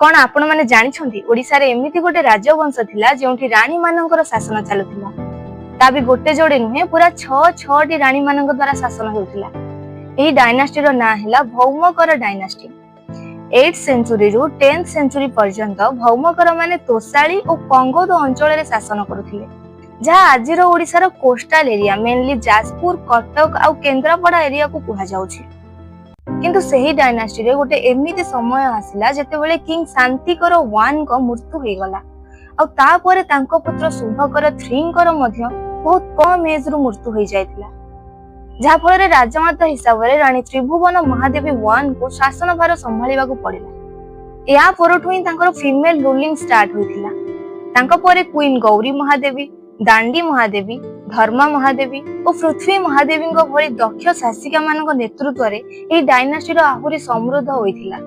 କଣ ଆପଣମାନେ ଜାଣିଛନ୍ତି, ଓଡିଶାରେ ଏମିତି ଗୋଟେ ରାଜବଂଶ ଥିଲା, ଯେଉଁଠି ରାଣୀ ମାନଙ୍କର ଶାସନ ଚାଲୁଥିଲା? ତା ବି ଗୋଟେ ଯୋଡେ ନୁହେଁ, ପୁରା ଛଅ ଛଅଟି ରାଣୀ ମାନଙ୍କ ଦ୍ଵାରା ଶାସନ ହେଉଥିଲା। ଏହି ଡାଇନାଷ୍ଟିର ନାଁ ହେଲା ଭୌମକର ଡାଇନାଷ୍ଟି। ଏଇଟ ସେଞ୍ଚୁରୀରୁ 10th century ପର୍ଯ୍ୟନ୍ତ ଭୌମକର ମାନେ ତୋଷାଳୀ ଓ କଙ୍ଗୋଦ ଅଞ୍ଚଳରେ ଶାସନ କରୁଥିଲେ, ଯାହା ଆଜିର ଓଡିଶାର coastal area, mainly Jajpur, Cuttack ଆଉ କେନ୍ଦ୍ରାପଡା ଏରିଆକୁ କୁହାଯାଉଛି। କିନ୍ତୁ ସେହି ଡାଇନାଷ୍ଟିରେ ଗୋଟେ ଏମିତି ସମୟ ଆସିଲା, ଯେତେବେଳେ କିଙ୍ଗ ଶାନ୍ତିକର ୱାନଙ୍କ ମୃତ୍ୟୁ ହେଇଗଲା ଆଉ ତାପରେ ତାଙ୍କ ପୁତ୍ର ଶୁଭକର ଥ୍ରୀଙ୍କର ମଧ୍ୟ ବହୁତ କମ ଏଜରୁ ମୃତ୍ୟୁ ହେଇଯାଇଥିଲା, ଯାହା ଫଳରେ ରାଜମାତା ହିସାବରେ ରାଣୀ ତ୍ରିଭୁବନ ମହାଦେବୀ ୱାନଙ୍କୁ ଶାସନ ଭାର ସମ୍ଭାଳିବାକୁ ପଡିଲା। ଏହା ପରଠୁ ହିଁ ତାଙ୍କର ଫିମେଲ ରୁଲିଂ ଷ୍ଟାର୍ଟ ହୋଇଥିଲା। ତାଙ୍କ ପରେ କୁଇନ୍ ଗୌରୀ ମହାଦେବୀ, ଦାଣ୍ଡି ମହାଦେବୀ, ଧର୍ମା ମହାଦେବୀ ଓ ପୃଥ୍ୱୀ ମହାଦେବୀଙ୍କ ଭଳି ଦକ୍ଷ ଶାସିକା ମାନଙ୍କ ନେତୃତ୍ୱରେ ଏହି ଡାଇନାଷ୍ଟିର ଆହୁରି ସମୃଦ୍ଧ ହୋଇଥିଲା।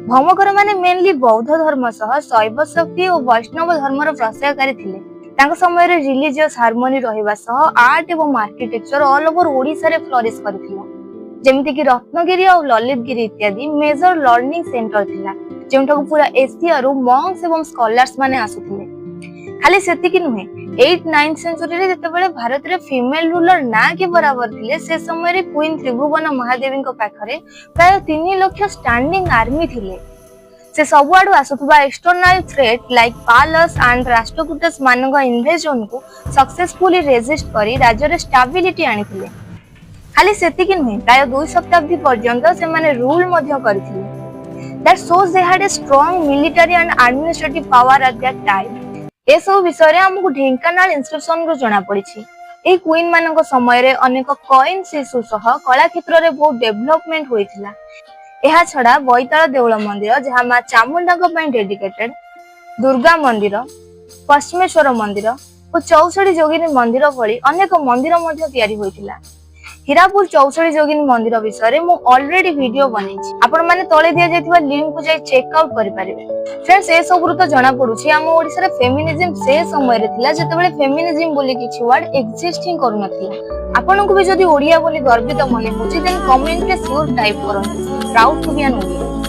ଭୌମକର ମାନେ ମେନଲି ବୌଦ୍ଧ ଧର୍ମ ସହ ଶୈବ ଶକ୍ତି ଓ ବୈଷ୍ଣବ ଧର୍ମର ପ୍ରଚାରକାରୀ ଥିଲେ। ତାଙ୍କ ସମୟରେ ରିଲିଜିୟସ ହାରମୋନି ରହିବା ସହ ଆର୍ଟ ଏବଂ ଆର୍କିଟେକ୍ଚର ଅଲ ଓଭର ଓଡିଶାରେ ଫ୍ଲରିଶ କରିଥିଲା। ଯେମିତିକି ରତ୍ନଗିରି ଆଉ ଲଲିତଗିରି ଇତ୍ୟାଦି ମେଜର ଲର୍ଣ୍ଣିଂ ସେଣ୍ଟର ଥିଲା, ଯେଉଁଠାକୁ ପୁରା ଏସିଆରୁ ମଙ୍କ୍ସ ଏବଂ ସ୍କଲାର୍ସ ମାନେ ଆସୁଥିଲେ। ଖାଲି ସେତିକି ନୁହେଁ, ଏଇଟ ନାଇନ୍ଥ ସେଞ୍ଚୁରୀରେ ଯେତେବେଳେ ଭାରତରେ ଫିମେଲ ରୁଲର ନା କି ବରାବର ଥିଲେ, ସେ ସମୟରେ କୁଇନ୍ ତ୍ରିଭୁବନ ମହାଦେବୀଙ୍କ ପାଖରେ ପ୍ରାୟ 3 ଲକ୍ଷ ଷ୍ଟାଣ୍ଡିଂ ଆର୍ମି ଥିଲେ। ସେ ସବୁଆଡୁ ଆସୁଥିବା ଏକ୍ସଟର୍ନାଲ ଥ୍ରେଟ୍ ଲାଇକ୍ ପାଲସ୍ ଆଣ୍ଡ ରାଷ୍ଟ୍ରକୂଟସ୍ ମାନଙ୍କ ଇନଭେଜନକୁ ସକ୍ସେସଫୁଲି ରେଜିଷ୍ଟ କରି ରାଜ୍ୟରେ ଷ୍ଟାବିଲିଟି ଆଣିଥିଲେ। ଖାଲି ସେତିକି ନୁହେଁ, ପ୍ରାୟ 2 ଶତାବ୍ଦୀ ପର୍ଯ୍ୟନ୍ତ ସେମାନେ ରୁଲ ମଧ୍ୟ କରିଥିଲେ। That shows they had a strong military and administrative power at that time. ଏସବୁ ବିଷୟରେ ଆମକୁ ଢେଙ୍କାନାଳ ଇନସ୍କ୍ରିପସନରୁ ଜଣା ପଡିଛି। ଏହି କୁଇନ୍ ମାନଙ୍କ ସମୟରେ ଅନେକ କଏନ୍ସ ଇସ୍ୟୁ ସହ କଳା କ୍ଷେତ୍ରରେ ବହୁତ ଡେଭଲପମେଣ୍ଟ ହୋଇଥିଲା। ଏହା ଛଡା ବୈତାଳ ଦେଉଳ ମନ୍ଦିର, ଯାହା ମା ଚାମୁଣ୍ଡାଙ୍କ ପାଇଁ ଡେଡିକେଟେଡ, ଦୁର୍ଗା ମନ୍ଦିର, ପଶ୍ଚିମେଶ୍ୱର ମନ୍ଦିର ଓ ଚଉଷଠି ଯୋଗିନୀ ମନ୍ଦିର ଭଳି ଅନେକ ମନ୍ଦିର ମଧ୍ୟ ତିଆରି ହୋଇଥିଲା। ହୀରାପୁର ଚଉଷଠି ଯୋଗିନୀ ମନ୍ଦିର ବିଷୟରେ ମୁଁ ଅଲରେଡି ଭିଡିଓ ବନେଇଛି। ଆପଣମାନେ ତଳେ ଦିଆଯାଇଥିବା ଲିଙ୍କକୁ ଯାଇ ଚେକ୍ ଆଉଟ୍ କରିପାରିବେ। ଫ୍ରେଣ୍ଡସ୍, ଏସବୁରୁ ତ ଜଣା ପଡୁଛି, ଆମ ଓଡିଶାରେ ଫେମିନିଜିମ ସେ ସମୟରେ ଥିଲା, ଯେତେବେଳେ ଫେମିନିଜିମ ବୋଲି କିଛି ୱାର୍ଡ ଏକ୍ଜିଷ୍ଟ ହିଁ କରୁନଥିଲା। ଆପଣଙ୍କୁ ବି ଯଦି ଓଡିଆ ବୋଲି ଗର୍ବିତ ମନେ ହଉଛି, ଦେନ୍ କମେଣ୍ଟରେ ସିଓର ଟାଇପ କରନ୍ତୁ, "Proud to be an Odia."